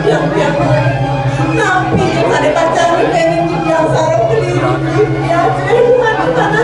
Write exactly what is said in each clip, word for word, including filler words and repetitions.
Biang-biang. Napi sing sane pacaran kene biang sareng keliru. Ya, bukan di mana-mana.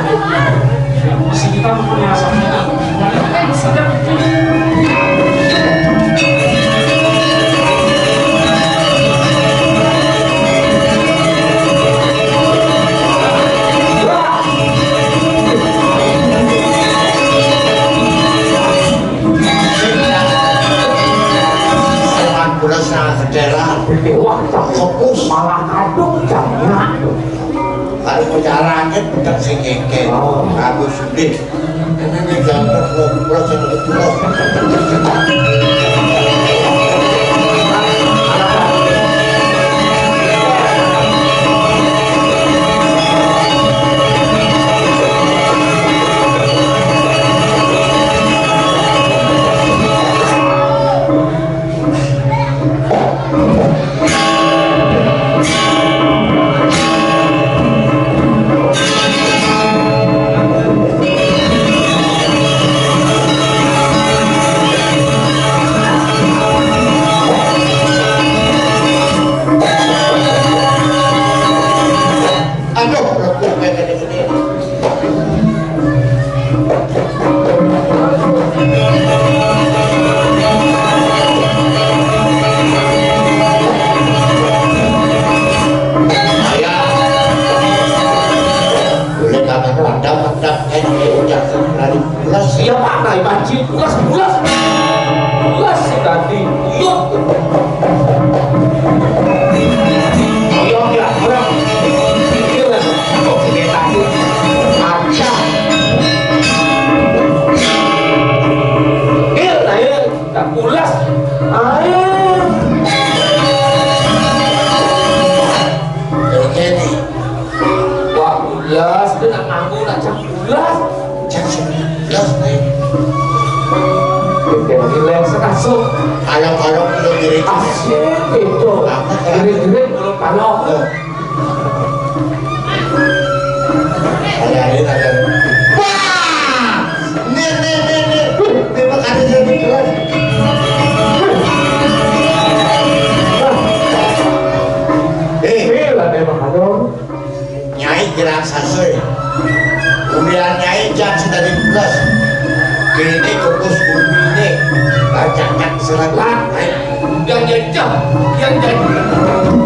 Sowan kula setengah sedelan. Wah, tak fokus. Malah kadung jamnya. Karo cara angin pedang sing kengken. Oh. Aku sudih. Ini nih gambar kula, kula sing kula. Aduh, Boleh kami mantap-mantap, eh, ucap lari. Belas, iya, Pak, nah, Pak Haji, belas, belas. Belas, si tadi, uyut. Uyut, ya, orang. Pikir, aku pikir tadi. Acah. Iya, nah, iya. Tak pulas. Ayo. Oke nih. Wah, pulas. Dia nak nganggu, nak jam pulas. Jam sebelas nih. Oke, relax, kasut. Kalau-kalau belum diri. Asik, itu. Apa? Diri-diri belum kalau. Ada, ada, ada. Wah! Nih, nih, nih, nih. Memang ada jadi kelas. Eh, Nih, lah, memang ada. Nyai kira sasoi. Kemudian Nyai jan sing dadi belas. Kene kukus kupinge. Bacakan surat. Lah, yang jajah, yang jajah.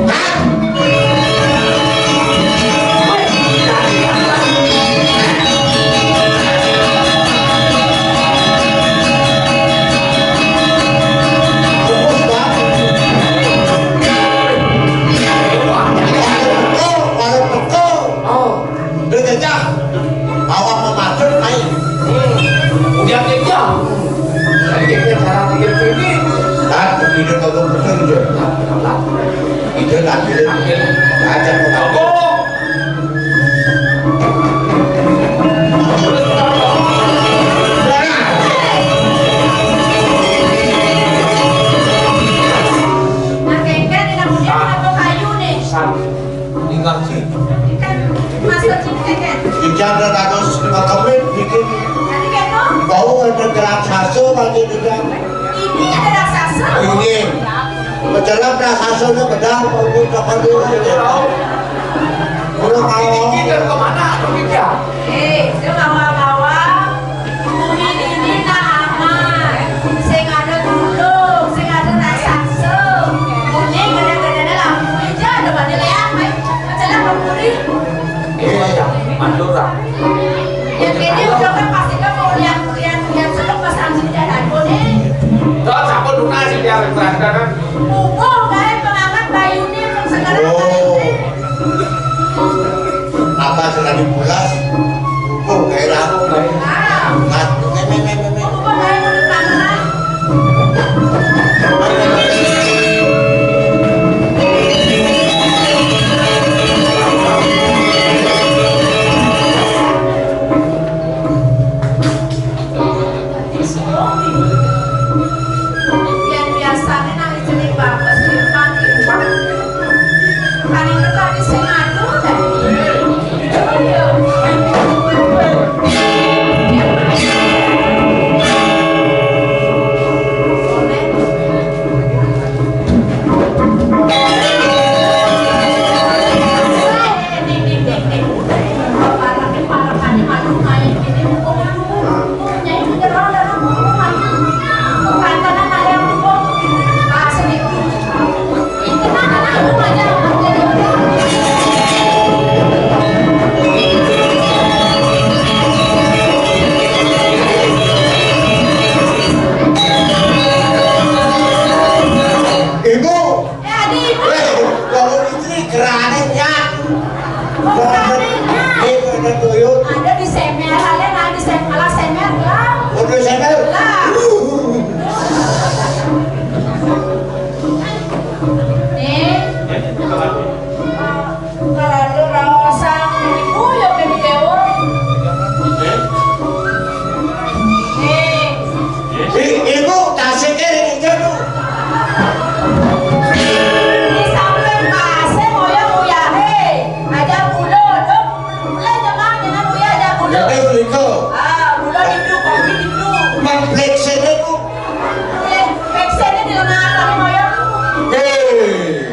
Hah? Kukus, Pak. Kalau peko, kalau peko. Oh. Udah jajah. Awak memancur, main. Udah jajah. Tadi kita cara pikir ini. Kan, ide kalau betul, ide. Ide lagi. Ajak ke kampung. Nah, kengken ini kemudian apa kayu nih? Satu. Tinggal sih. Kan master Cingkeken. Ijab dan harus makemit bikin. Tadi kan, no? Bau ada gerak sasu lagi juga. Ini ada raksasa. Ini. Pecelap raksasanya bedah, bau kapal dia. Udah mau. Ini kan kemana? Pergi dia. Eh, dia bawa-bawa. Bumi ini nak aman. Sing ada gunung, sing ada raksasa. Kuning gede-gedenya lampu hijau, ada pada leak, mai. Macam apa, Puri? Iya, iya. Mandura. Ya, kayaknya udah kan pasti kan mau lihat-lihat, lihat serem pas langsung jalan, nih. Terus apa lunas dia, berangkat kan? Bubuh, kayak pengamat bayu nih, sekarang. Oh. Apa sudah dipulas? Oh, gairah aku, gairah. Mat, me, me, me, me, me. Yen biasane nang jeneng bagus, Irfan, Irfan. Kan itu tadi sing anu tadi. Wéh, wong iki gerane nyat. Gerane nyat. Eh, kok ada tuyul? Ada di semer, ada nang di semer, alah semer lah. Udah semer? Lah. Nih. Kalau lu raosan, ibu ya beli dewa. Nih. I-, ibu, tasike ning ngendi, Bu? Di samping kasih, moyo uyahe. Aja bulo, dong. Mulai jemaah dengan uya aja bulo. Ya, eh, beli kok. Ah, bulo itu, kopi itu. Mang Blek sini, Bu. Blek, Blek sini di tengah, tapi moyo. Eh.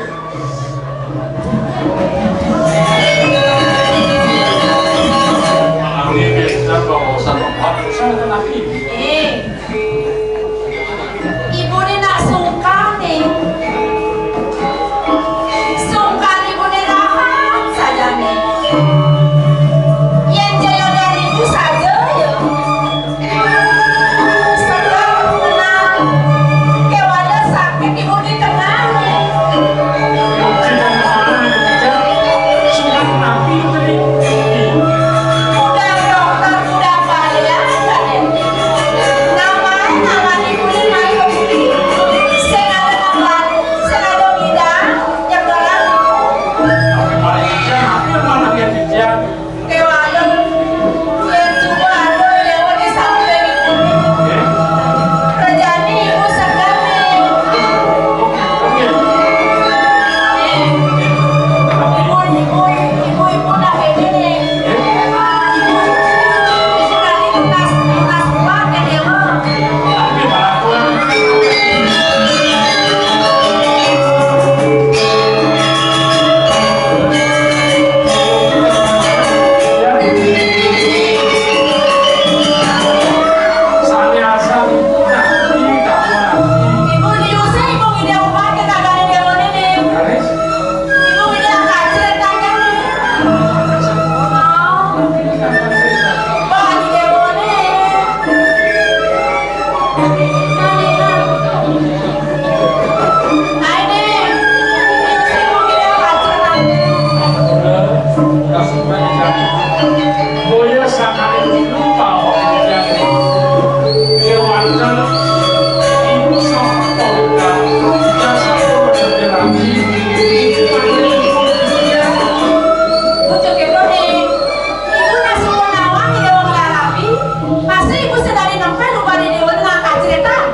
Eh, ibune nak sungkan nih. Sungkan ibune rahat saja nih. Yen jaya dari ibu saja ya. Sedang tenang. Kewala sakit ibu di tengah. Udah dokter, udah bayar. Nama, nama ibu di main beli. Saya ada nama, saya ada bidang. Yang dalam. Kewala, yen suka ada lewat di samping. Terjadi ibu segar nih. Ibu, ibu, ibu, ibu nak ini nih. Ibu, ibu, ibu, ibu, ibu, ibu, ibu, ibu, Ibu nak suruh nawang ide wong larabi, pasti ibu sedari nempe lupa di dewa nang kacretan.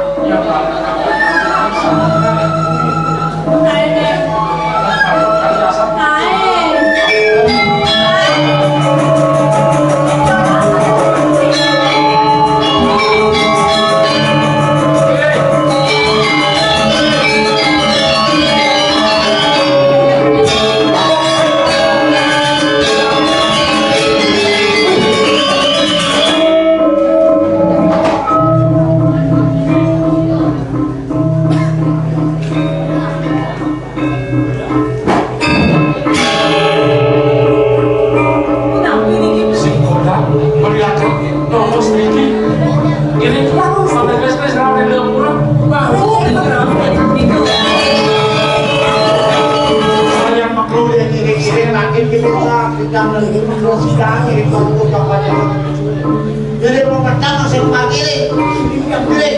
Sing kondang, meriakan, nopo sedikit. Ini tuh, sampai guys, guys, ramai dalam pulang. Baru, itu ramai, itu. Saya makro yang kiri-kiri, nanti kita, kita menunggu, menunggu sidang, ini tunggu kapan. Jadi mau petang, saya panggilin. Pilih.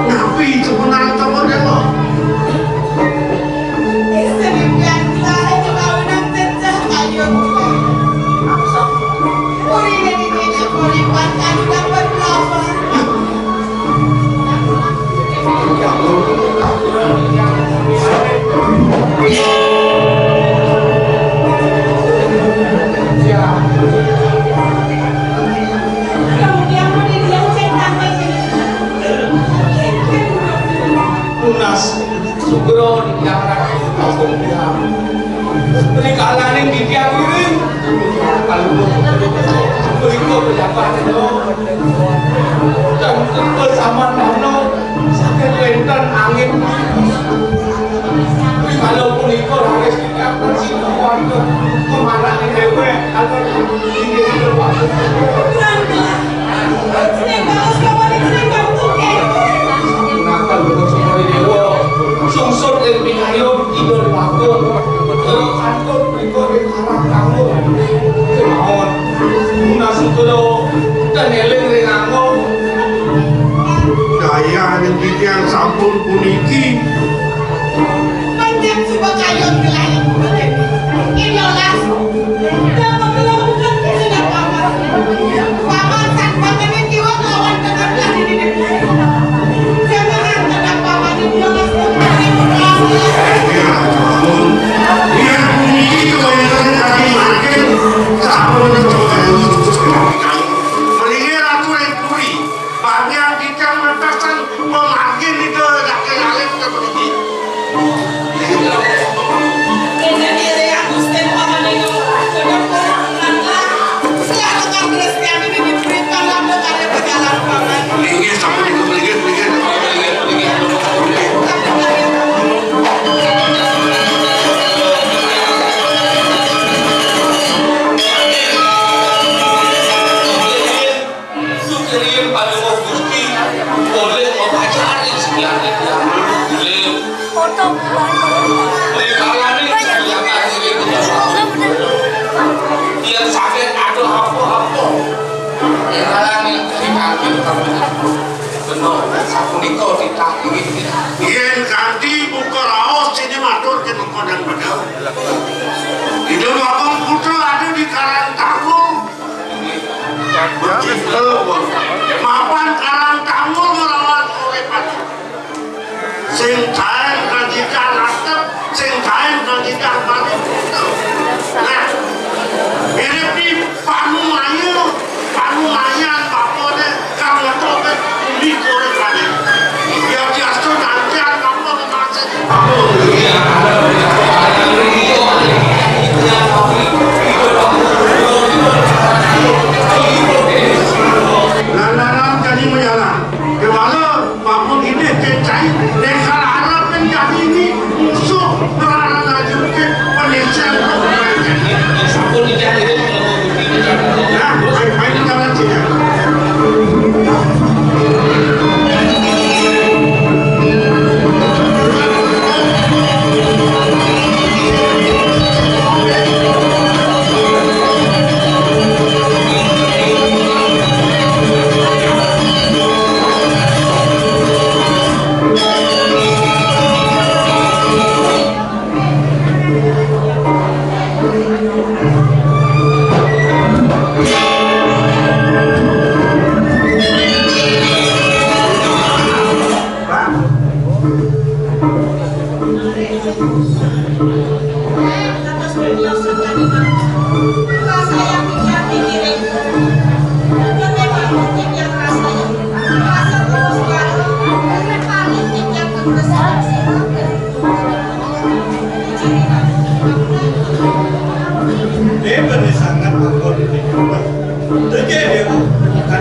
Napi itu menang temen ya, kok? Tunas sugro di tiang ratu kampung tiang. Rikalaning di tiang iring. Berikut pejabat itu. Dan bersama nono sakit wenten angin. Kalau punika raris kita bersih wonten kemana dewe atau tinggi dewa. Nakal Bapak Sumari Dewa, sungsut ing pingayun Ida Dwagung. Kantun pripun ing arah kamu? Kemawon. Munasutula ten eling ring angon. Daya ning titiang sampun puniki. Panjang suba kayun wilayah Kuta Deli. Ing yolas. Damel kula bukan kesinan paman. Paman sak pangene kiwa lawan dengan kali ini. Jangan tenang paman ing yolas. Iya, puniki kebanyakan kaki makin sampun kebanyakan. Mendingan aku yang puri. Panjang titiang matasan, mangkin ida saking alit ka mriki. Inggih, sampun niku, mlingkir, mlingkir, mlingkir, mlingkir. Sukirien paduka Gusti, oleh mapacari siang tiang. Foto. Rikalaning siang akhire. Yen saged ada apa-apa. Rikalaning siang akhire. Bener, sapunika titah inggih. Yen kanthi buka raos sini matur kenika dan bedal. Ida Bagong Putra ada di Karang Tanggung. Begitu, mapan Karang Tanggung nglawan urip ati. Sing kaen kajikan atep, sing kaen kajikan mati. Nah, ini pi panumaya, panumayan bapane kang ngetokne umi kore pade. Ya diastu nantian bapa. Lantaran kadi mayalah, kewala papun inggih kecai, nek kalarap menjadi ini musuh melarang laju ke paling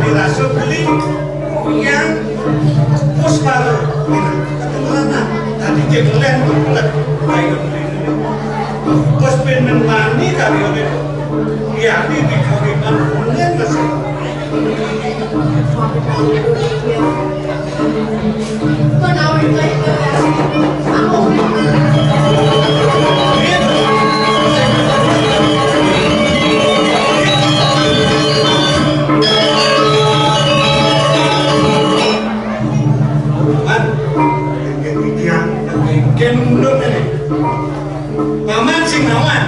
Rasa beli yang pos baru. Keturunan tadi dia kelen bulat. Baik beli. Pos pin mani kali ini. Ya, ini di kami bangunan masih. Paman, paman sing nawan,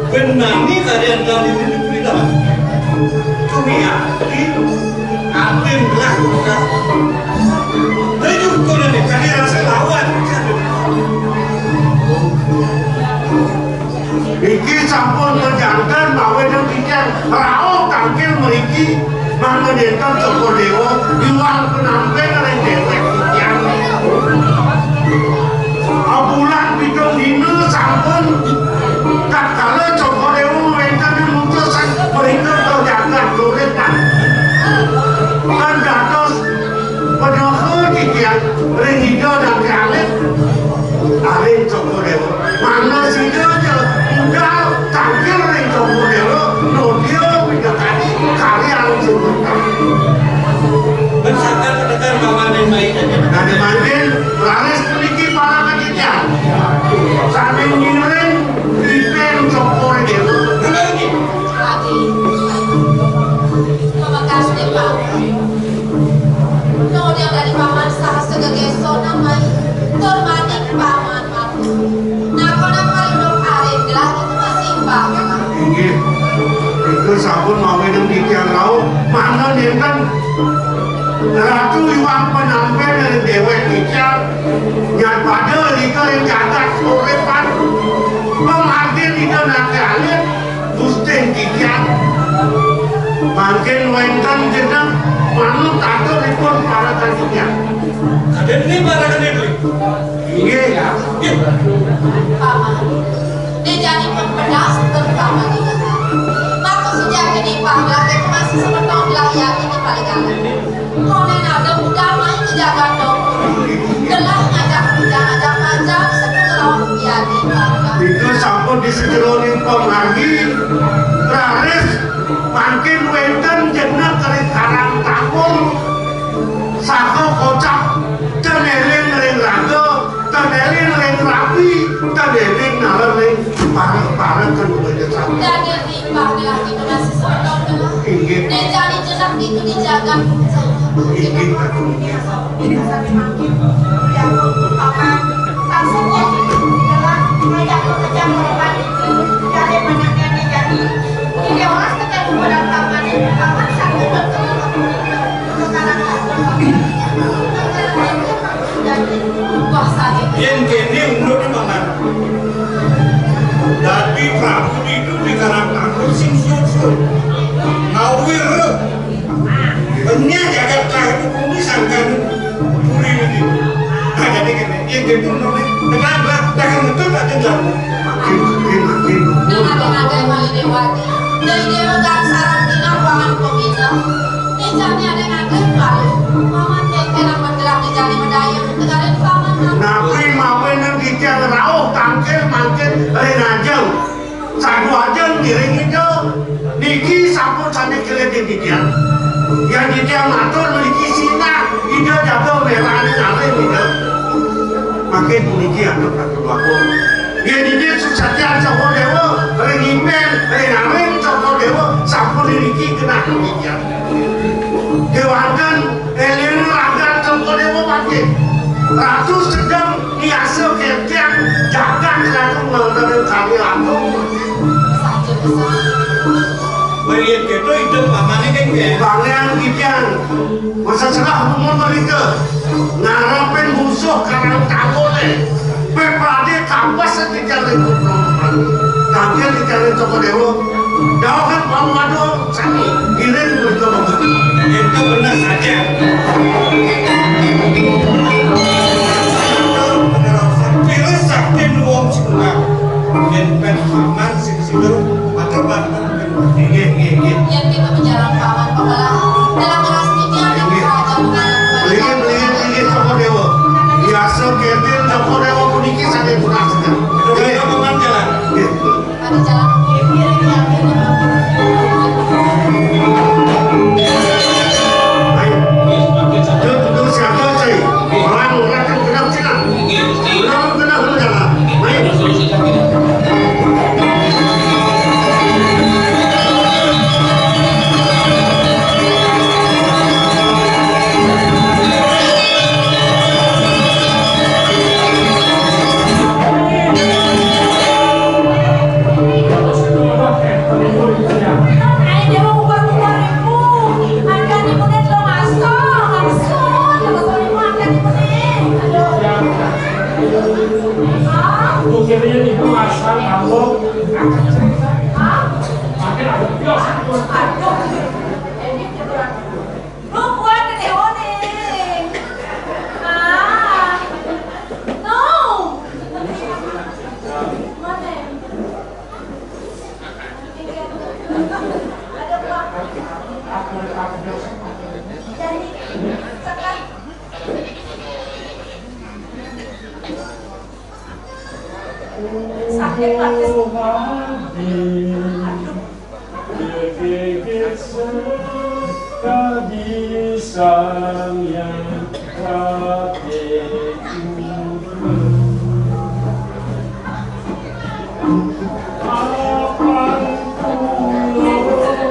ben mani kalian kami ini berita. Kami hati, hati belah kota. Tujuh kurang kali rasa lawan. Niki sampun majanten mawe nang titiang rauh tangkil mriki, mangda nenten Cokor Dewa iwang penampen ring dewek titiang. Abulan pitung dina sampun tatkala Cokor Dewa wenten mutus mrika ka jagat Turitan. Kan dados Padahal titiang ring Ida Dang Alit, alit Cokor Dewa. Mangda sida ja budal tangkil ring Cokor Dewa, nodia pinakadi kalian semeton. Bersangka ketekan paman ring baik aja. Dadi mangkin, raris puniki para kadityan. Sami ngiring ipen Cokor Dewa. Bener iki. Adi, pamekas deh, Pak. Noda dadi paman saha segegesonan mai, tur manik paman matur. Nakonan parinduh arit gelah itu masih paman. Inggih. Itu sampun mawinan titiang rauh, mangda nenten Ratu iwang penampen dari dewek titiang, nyat pada rika ring jagat uripan. Pemangkin Ida Nate Alit, Gustin titiang. Mangkin wenten jeneng manut aturipun para titiang. Kadene para kadene. Inggih. Paman. Dejani pun pedas terutama di kota. Maka sejak ini panglah masih semeton lah yang ini paling alam. Konen ada budal main ke jagat dong. Gelah ngajak ngajak ngajak ngajak sekolah jadi panglah. Itu sampun di sejeroning pemanggi raris. Mangkin wenten jeneng ring Karang Tanggul, saha kocap, ten eling ring raga, ten eling ring rabi, ten eling nalen ring parek-parek kan wenten sampun. Dadi timpang dilah kita masih sodok. Inggih. Nek jani jeneng itu di jagat. Inggih, Ratu. Yen kene unduk paman. Dadi Prabu itu di Karang Tanggul sing susul. Ngawir. Benya jagat lahir bumi sangkan puri ini. Nah, jadi kene, yen kene unduk, tenang lah, jangan betul tak tinggal. Makin, makin, makin. Nah, ada, ada, Mali Dewati. Dari Dewa Gangsara Tina Paman Komina. Ijane ada ngatur lalu. Paman teke nang bergerak ijane medaya. Negara paman nang. Napi mawe nang titiang rauh tangkil mangkin ring ajeng. Sadu ajeng ngiring Ida. Niki sampun sami kelih titiang. Yang titiang matur niki sinah Ida jaga merane ngaring Ida. Mangkin puniki antuk Ratu Dwagung. Yen inggih susatian Cokor Dewa, ring ipen, ring aring Cokor Dewa, sampun niki genah demikian. Kewanten eling ragan Cokor Dewa mangkin. Ratu sedang niasa kertian jagat Ratu Mangkana Kali Agung. Saja besar. Melihat gitu hidup mamane kan ya. Pangeran Gideon. Masa serah umur mereka ngarepin musuh Karang Tanggul eh. Pepade kapas titiang ring Tanggul titiang ring Cokor Dewa. Dauhan pamadu sami ngiring mereka. Itu benar saja. Pira sakti nuwun sembah. Yen pen paman sing sidur, matur banten. Nggih, nggih, nggih. Yen kita berjalan paman pembelah, dalam Tuhan di Kekek sekadi sang yang kate ukur. Apan kulo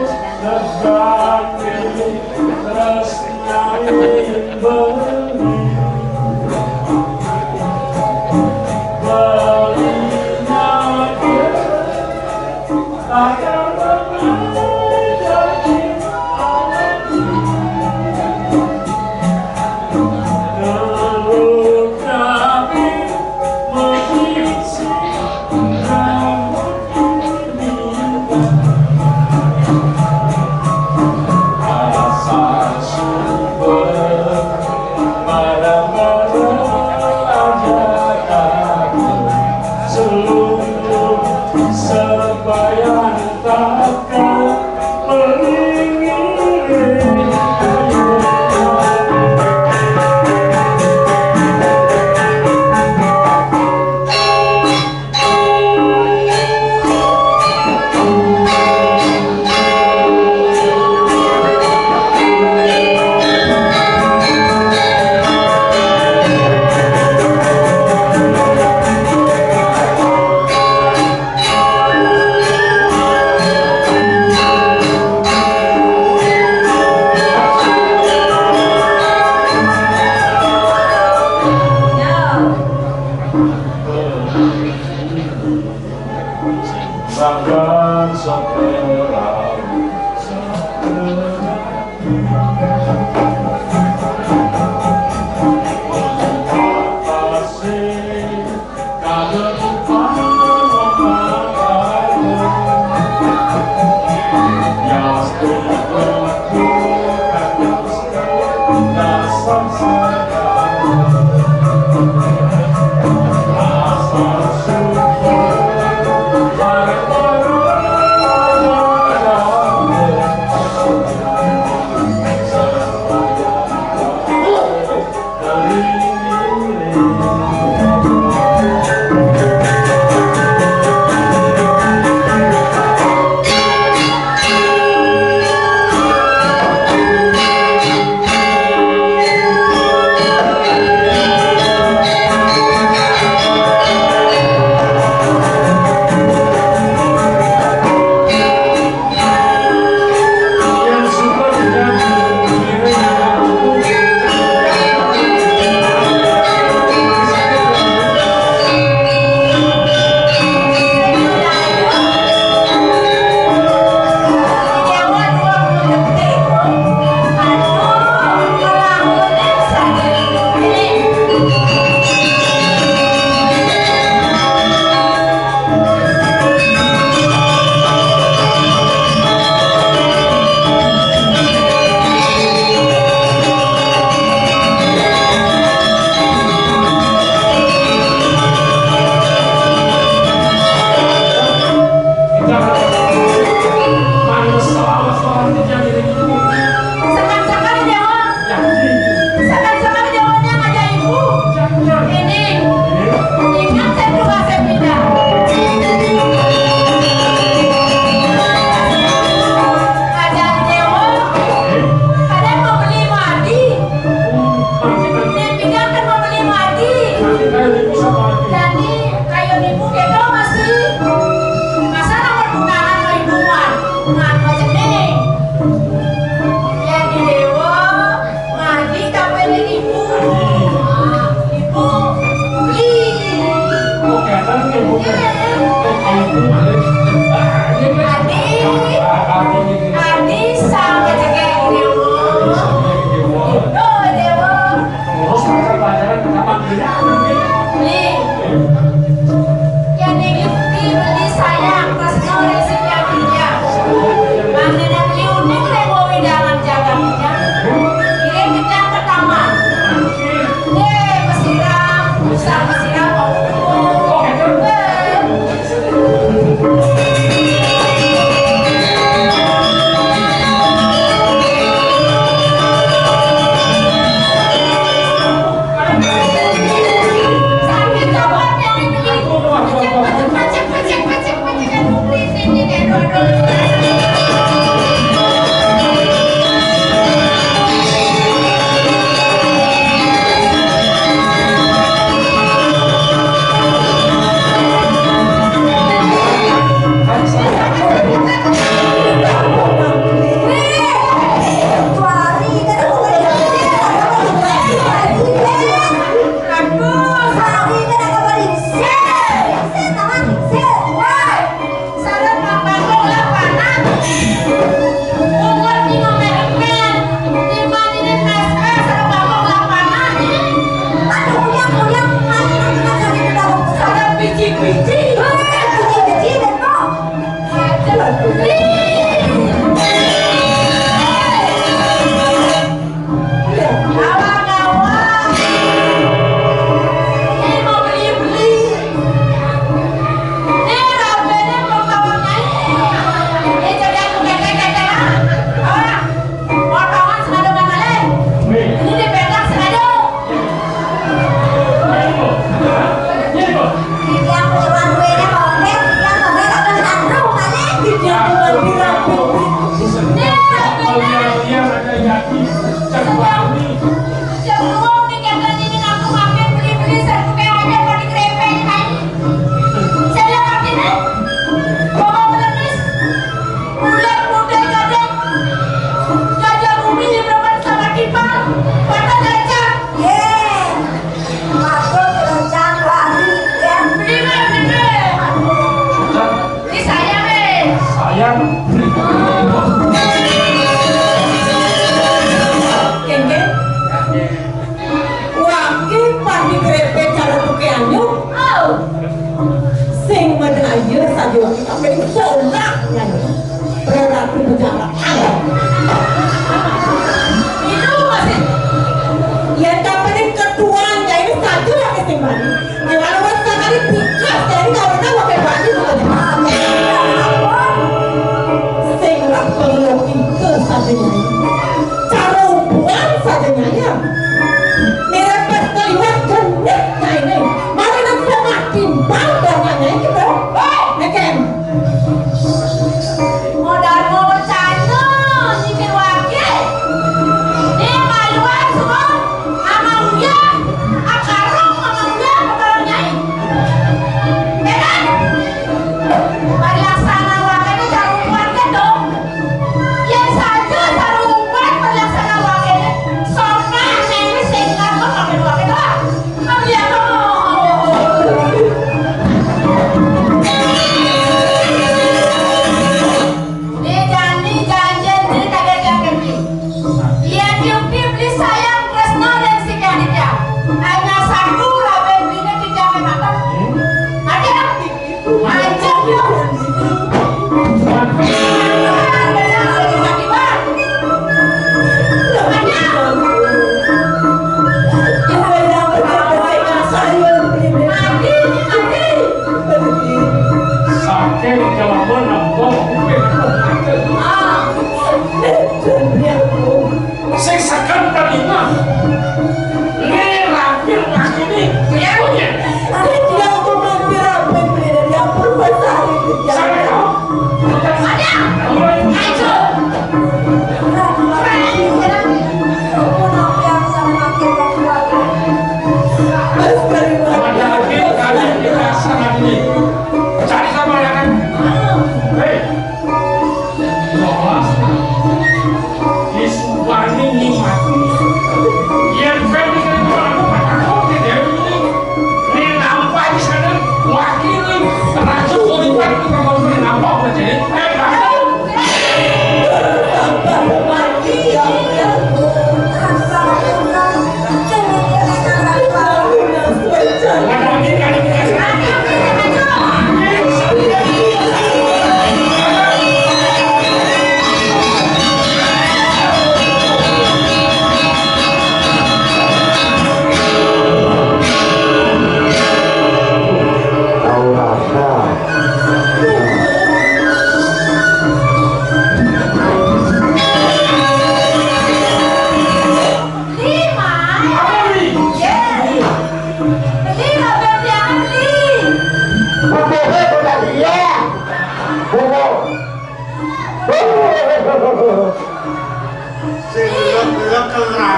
sebagai tresnain beli. Beli nyakit.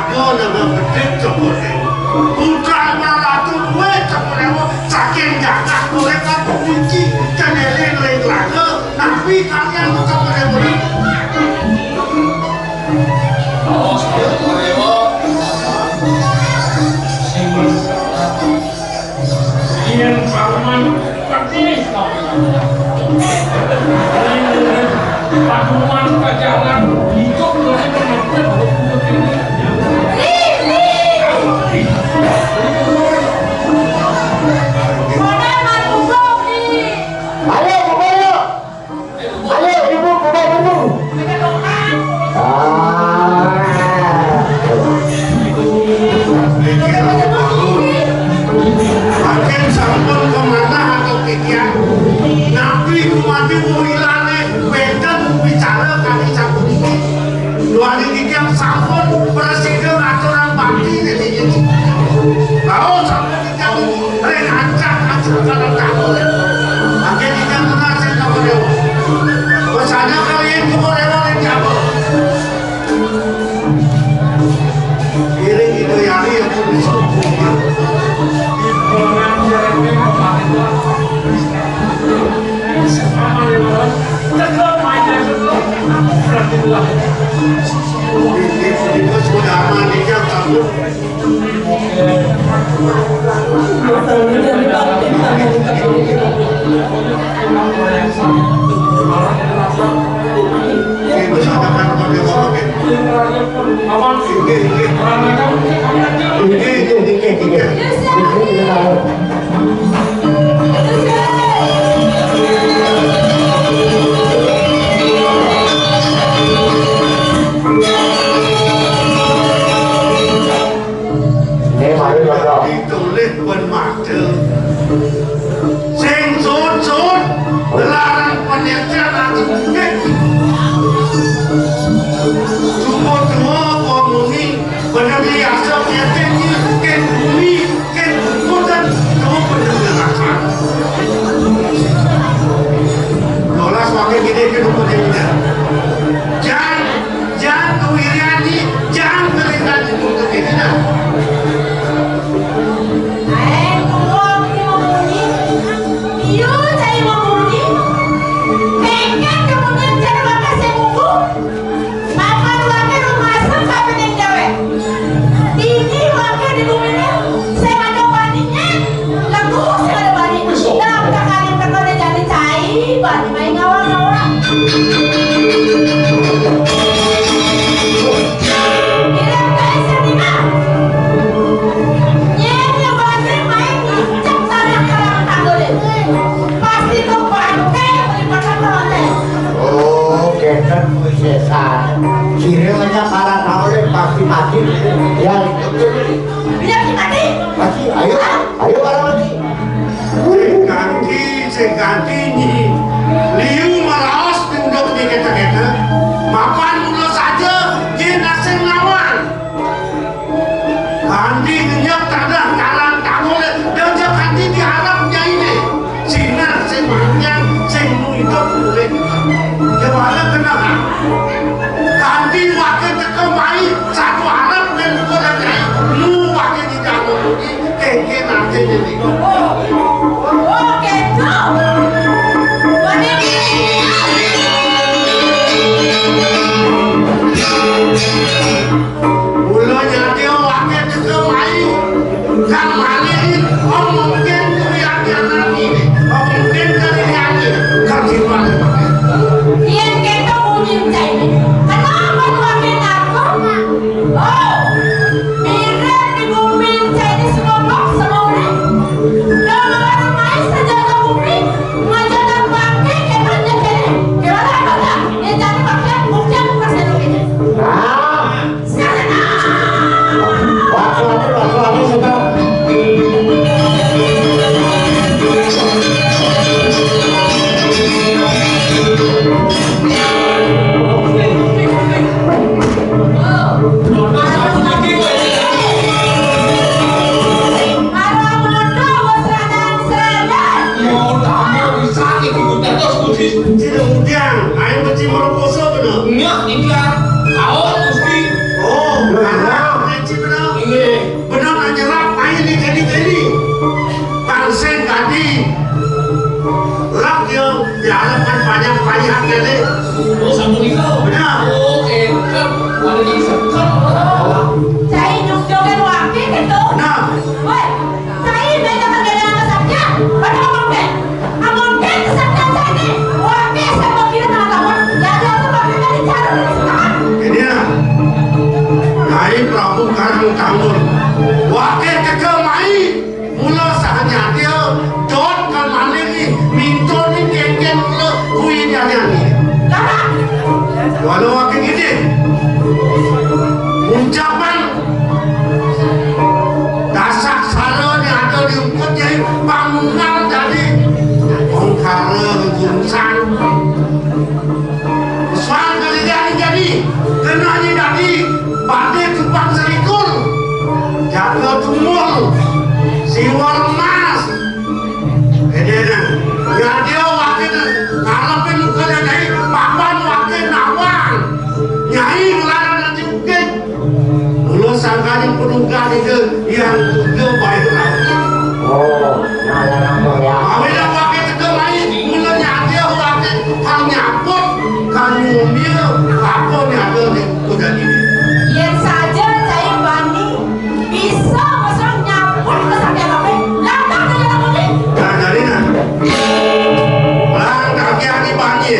Nama bedit sepuluh ewu. Putra Ratu duwe sepuluh ewu saking jagat urip lan kunci kenelin ring raga, napi kalian sepuluh ewu? Yen paruman terpilih, paruman pajangan hidup dari menentukan hukum ini. Ayo, buka yuk. Ayo, Ibu, buka dulu. Ah. Niki sampun bangun. Mangkin sampun kemanah atau kikian. Napi kumawi wong ilane wenten bicara kali sapuniki. Duaning kikian sampun prasida ngaturang bakti niki. Kalau sampun Ring ancak-ancak kalah taun. Mangke titiang nunas ring Kang Dewa. Pesana kalian Kang Dewa ring Jawa. Iring Ida Yari ya pun disukung. Ini, ini sudah aman, ini yang takut. Nggih, mari, Bapak. Ditulis pun mata. Sing sut-sut, larang penyetel ati bukit. Suku tua, komuni, bener biasa, nyetel ni, ken bumi, ken bukutan, kamu bener biasa. Lolas pakai gini, ken bukutan. Jangan Jang Wiryani, jang Wiryani untuk kita. Ae, kulo iki mau muni. Iya, cai mau muni. Mengkat kemudian jare bakal sing munggu. Papan wae rumasa kabeh ning gawe. Dini wae di bumi ini, sing ada waninya. Lagu sing ada bani. Daftar kali perkara jadi cai, bani main ngawang-ngawang. Kirim kae sing dina. Yen ya bani main ngicek tanah karang tanggule. Pasti kok bangke melibatkan tanah. Oh, kenten kuwi sesan. Kirim aja karang tanggule pasti mati. Ya, iya mati. Mati, ayo. Ayo, para mati. Sing ganti, sing ganti nyi. Liu meraos tunduk di keta-keta. Mapan mula saja, yen asing lawan. Ganti ngenyek tanah karang tanggul, dan ganti diharap nyaine. Sinar sing manyang, sing nuntut urip. Jawara kenapa? Ganti wakil teka mai, satu harap dan buku dan nyai. Lu wakil di dalam. Kengken ati niki. Oh, kedo. Nah, kéné. Oh, sapunika. Bener. Oh, éngkén. Ada di sekap. Cai nyungkilkan wakil gitu. Nah. Woi, cai main dengan gaya kesaktian. Pada ngomong deh. Ngomong deh kesaktian cai ini. Wakil sama kira tengah lawan. Ya, dia tuh wakil dari cara dari sekarang. Ini nah. Nyai Prabu Karang Tangul. Wakil keke mai. Mula saha nyadia, dot kan malih ni, minto ni kéngkén mula kuwi nyanyi. Wala wakil gede. Ngucapan dasaksara ni ada di ungkut nyai pangunggal dadi ongkara gungsan. Suang kalian jadi, kena ni dadi, badé kupang selikur. Jaga tumul, siwar emas. Ini nah, nyadia wakil, ngarepin muka nyai, papan wakil nawang. Nyai nglarang nanti ukit. Mula sangkaning paduka nika yang tiga baik lagi. Oh, nah, ya, ya, ya. Awila wakil teka mai, mula nyadia wakil kang nyabut, kang nyumil, apa nyadia ni kuda ini. Yen saja cai bani bisa masang nyabut ke sampeyan kabeh, langkah ke dalam bumi. Nah, jadi nah. Langkah ke ati bani.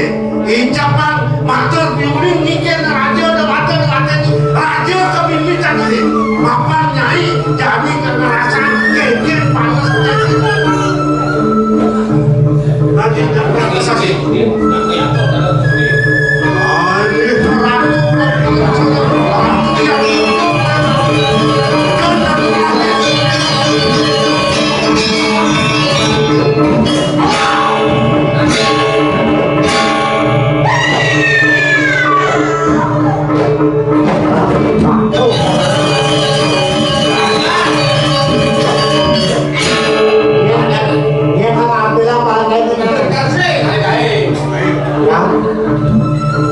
Incapan matur bimbing ngiken raja dewata dewata ni raja kemimitan diri. Mapan nyai jani kekerasan kengken panas kengken. Raja kekerasan.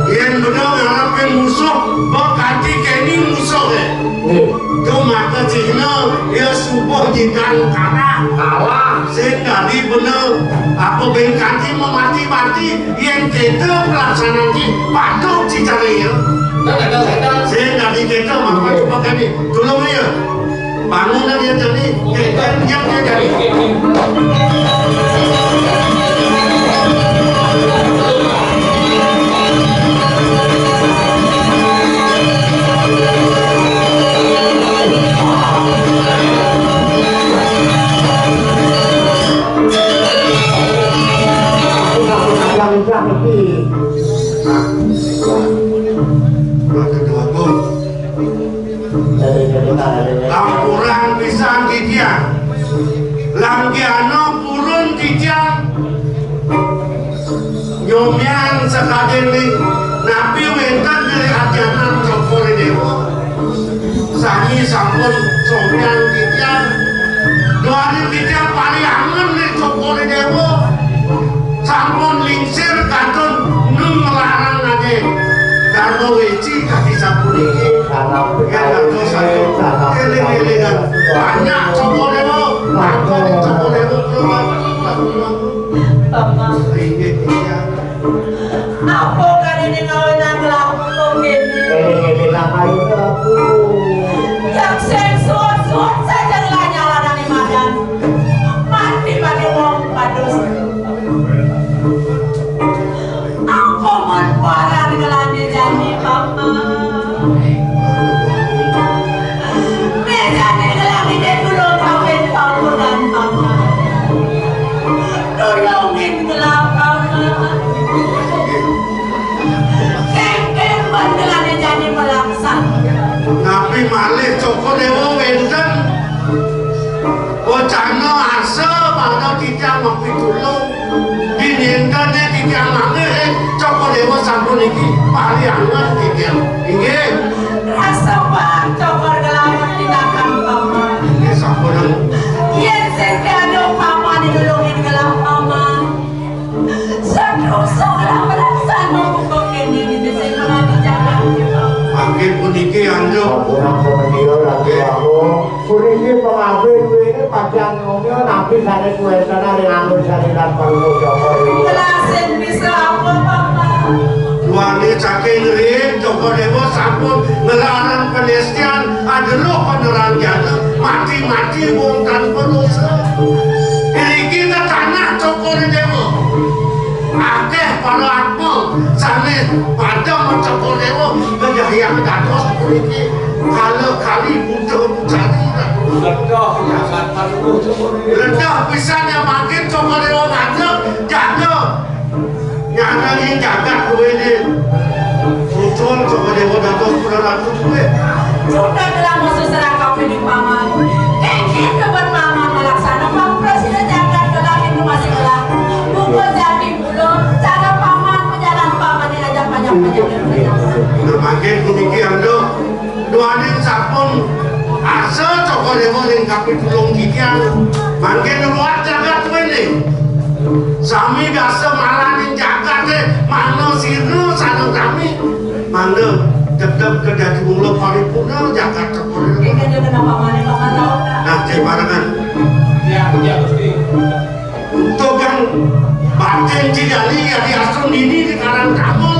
Yén bener ngarepin musuh, mbok kanthi kene musuh, eh. Nggih. Dumadak Cina, ya subuh jikan kalah. Kalah. Sing dadi bener, apa ben kanthi memati-mati, yen kita pelaksanaan ki patuh cicare ya. Sing dadi kita mapan sebagainya. Tulung ya. Bangun dia jadi, kita nyiap dia jadi. Ampurang pisan titiang. Langgiana purun titiang. Nyomian sakadéné napi wénten diri ajanan Cokor Déwa. Sami sampun somian titiang. Duaning titiang pariangen ring Cokor Déwa. Sampun lingsir kantun nu nglarang ané Dharma Wéci kadi sapuniki. Yén dados ayu éling-élingan banyak Cokor Déwa, banyak Cokor Déwa. Bapak. Inggih, inggih. Apa kadene ngawinang laku kok kene? Kene-kene nang ayu aku. Yang sing suwun-suwun saja ngelanya lanane madan. Mati pada wong padus. Apa mon paran ngelane jani, Bapak? Mejane ngelangi dek kula kawin pampunan, Bapak. Tulungin kula, Bapak. Kengken bandelane jani melaksan. Napi malih Cokor Dewa wénten? Wacana arsa pada titiang mapitulung. Dinintene titiang manggih ring Cokor Dewa sampun niki pariangan titiang. Inggih. Rasa bang Cokor Dewa tindakan Bapak. Inggih sampun. Yen sing tiada upamane nulungin gelah Paman. Seterusnya gelah melaksana hukum ini di sing melati jalan. Mangkin puniki anjuk. Sampun, sampun, iya, Ratu Agung. Puniki pengabdi duwene pacang ngomyo napi sane kuwesana ring anggur sane lan perlu Cokor Dewa. Gelah sing bisa apa, Paman? Duaning saking ring, Cokor Dewa sampun nglarang panestian, aderuh panerang jana, mati-mati wong tanpa dosa. Iriki tetanah Cokor Dewa. Akeh para atma sane padem Cokor Dewa, kejahyang dados puniki. Kala kali buta bucari. Ledah, jagat Cokor Dewa. Ledah pisan yang mangkin Cokor Dewa ngadeg, jaga. Nyarengin jagat kuwi di Ucul, coba Dewa Datos, Pura Ratu kuwi. Sudah telah musuh serang kami di paman. Kengkeng depan paman melaksana pampresida jagat kelak itu masih kelak. Bukan jadi mula, cara paman, pejalan paman yang ajak pajak-pajak dan pajak. Nah, mangkin puniki, Ando. Duaning sampun asa Cokor Dewa ring kapitulung titiang. Mangke ngruat jagat kuwi ning. Sami dasa malaning jagate, mana sira sareng sami. Mangda tetep kedadi mula paripurna jagat Cokor Dewa. Ini dia kenapa mana paman tahu? Nah, cek barengan. Ya, ya, Gusti. Untuk yang batin cidali ya diatur dini di karang kamu,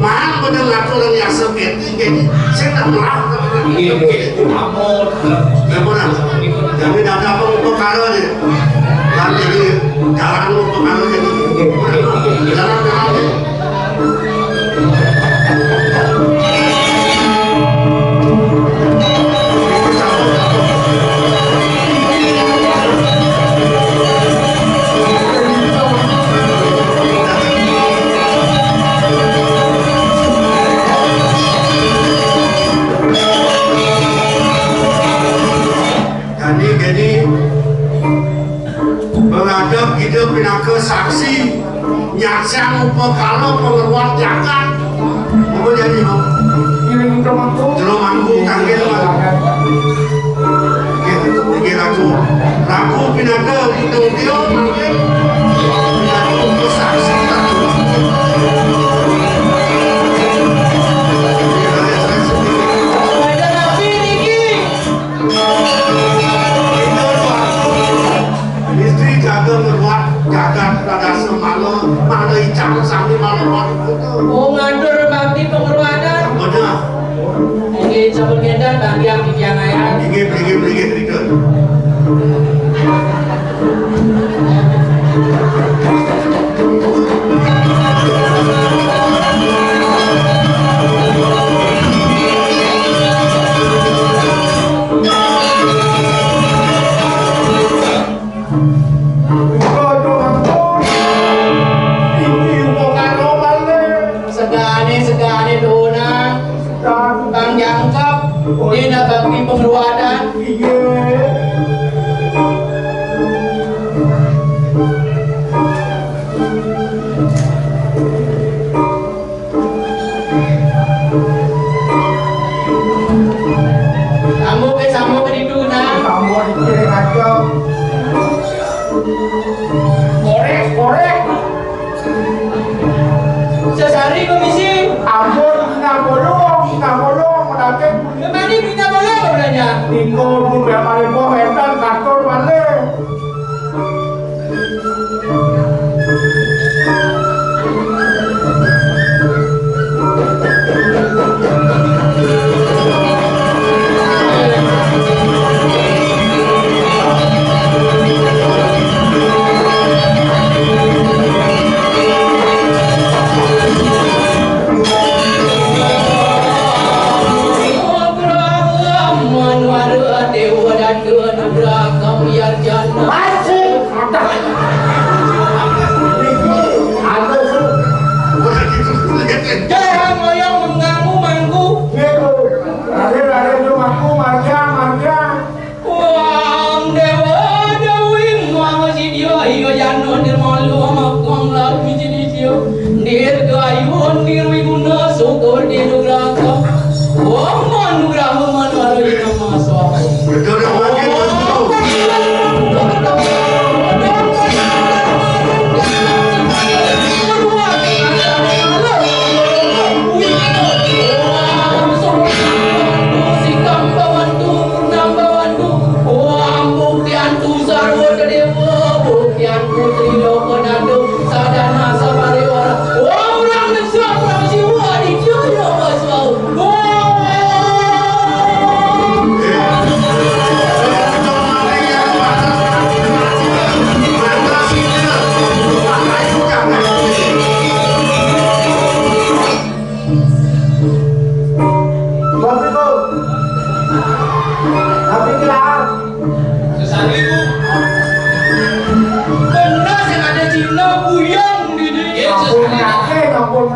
man bener ngatur yang yasa keti, jadi saya tak melah. Iya, iya, itu kamu. Nggak pernah. Jadi ada apa perkara nih? Dan jadi jalan perkara jadi. Jalan perkara. Jadi, jadi, Pengadep Ida pinaka saksi, nyaksiang upakara pangruat jagat. Apa jadi, Bu? Jero mangku kangge leman. Nggih, nggih, Ratu. Ratu pinaka Ida Udia, nggih. Pinaka saksi, Ratu. Istri jaga ngruat jagat, rada semana, mana icang sami malah malu. Oh, ngatur bakti pengruatan. Bener. Inggih, sampun ngenten, Bang Hyang, Titiang Ayah. Inggih, inggih, inggih, inggih. Segane, segane tuhunan. Kang jangkep, dina bakti pengruatan. Iya. Sambung ke, sambung ke ditu, nah. Sambung ke ditu, kacau. Korek, korek. Sesari komisi. Ampun, minta bolong, minta bolong, menake. Kemana minta bolong, belanja? Niko, bu, berapa ribu, entar, kantor, balik.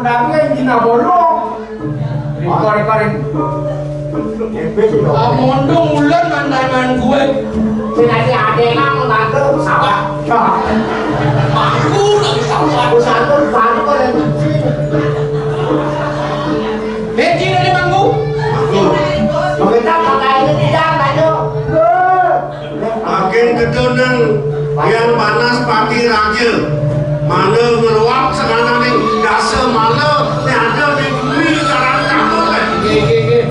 Tapi yang Cina bolong. Kore-kore. Mondong ulen mantangan gue. Sing ati adek nang mangke sawah. Aku lagi sawah. Aku satu, satu kok yang cuci. Eh, Cina ini mangku. Pemerintah pakai ini tidak, Pak Jo. Makin ketunen yang panas pati raja. Mana ngeruak sekarang nih, dasa mala, nih ada di bumi sekarang cakep, eh. Nggih, nggih, nggih.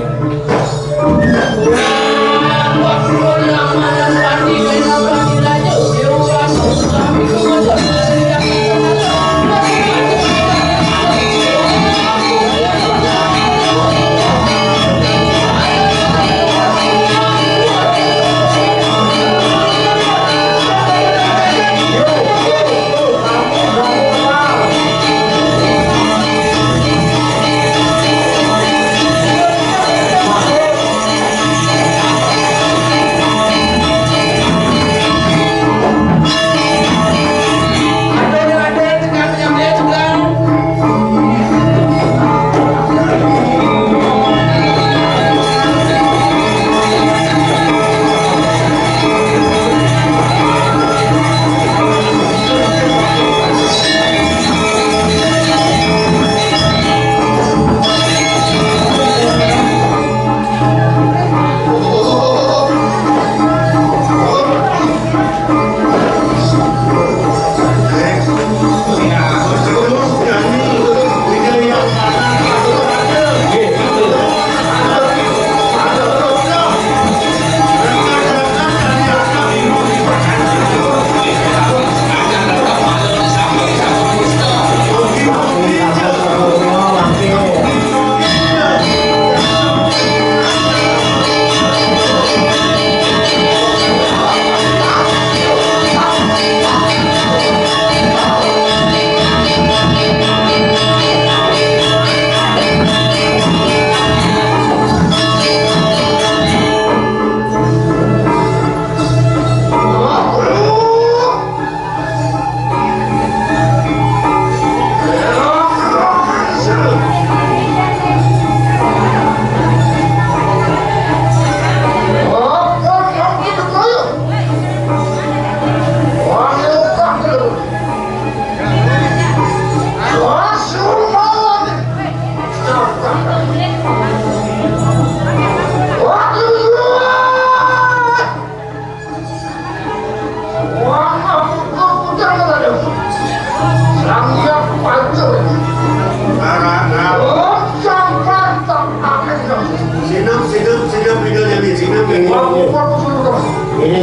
Sinup, sinup, sinup, sinup, jadi sinup, jadi. Ini.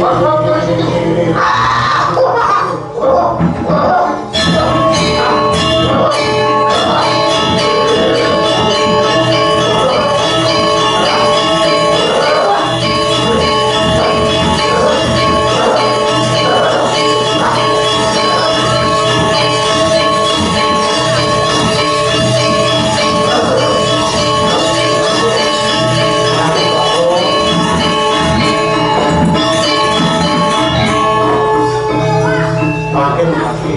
Makin mati.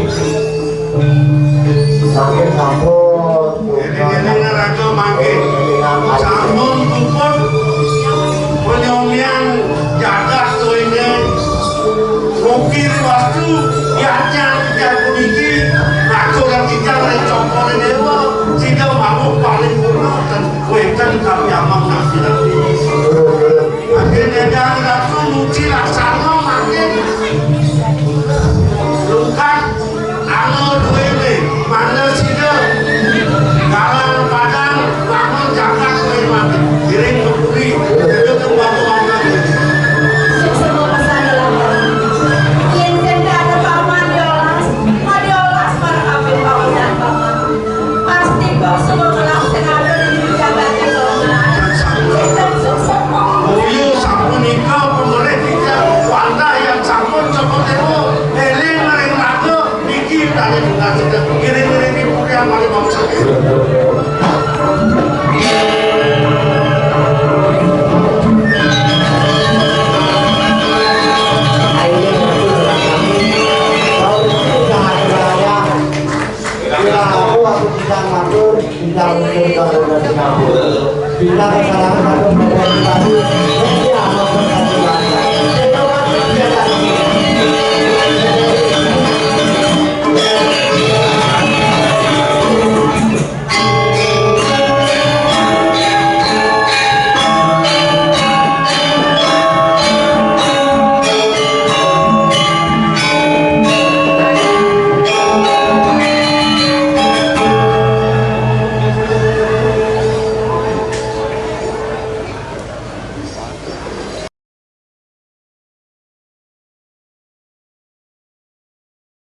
Makin sampun. Eling-eling raja mangke. Sampun puput penyomian jagat kowe. Mugi wastu yacan jagat puniki. Raja lan titah ring cokore dewa. Sida mawon paling purna ten wenten kami amang nabi-nabi. Mangke nyandang ratu muji laksana mangke. Lungkat anu duwene mana sida. Galang padang lamun jagat kowe mati. Giring ke puri. Itu kembang-kembang. Sing semua pesan dalam. Yen sing ada paman diolas, ma diolas marang kabeh pawesan paman. Pasti kok semua melas sing ada di jagat itu. Singapura. Bintang salah satu berprestasi.